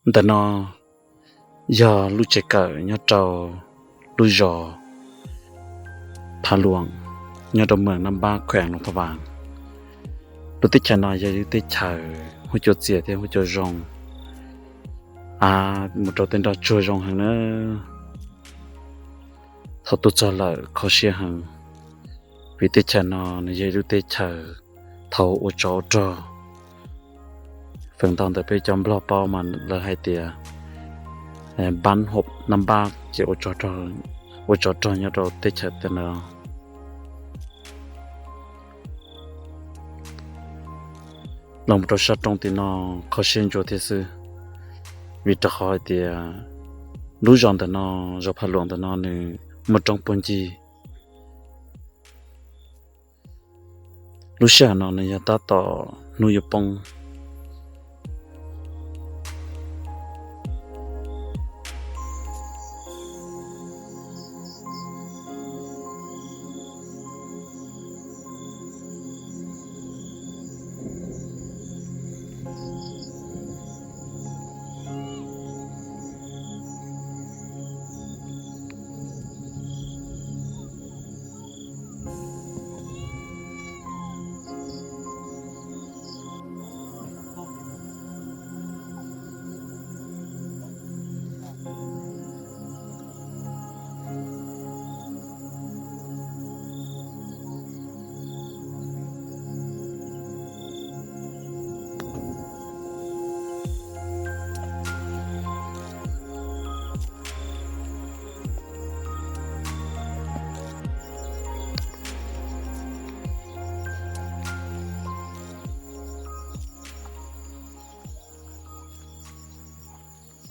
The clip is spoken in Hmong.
Ntawm no yog lub tsev kawm nyob rau lub zos Pha Luam, nyob rau moos Nab Npab, khuees Luas Thas Vas. Lub teb chaws no yog ib lub teb chaws huab cua txias thiab huab cua zoo, av mus rau tej nroj tsuag zoo heev na. Thaum tuaj txog lawm kho siab heev, vim teb chaws no nws yog ib lub teb chaws thaum ua tsov ua rog. Feem ntau ntawm peb cov Nplog paub mas lawv hais tias, eh, npab hom Nab Npab ces ua tsov rog nyob rau teb chaws tam no. Los mus rau sab roob tim no kho siab ntsuas thiab xwb, vim rau qhov hais tias lub zos ntawm no, zos Pha Luam ntawm no nws muaj roob puag ncig. Lub sij hawm no nws yog tab tom hnub yuav poob,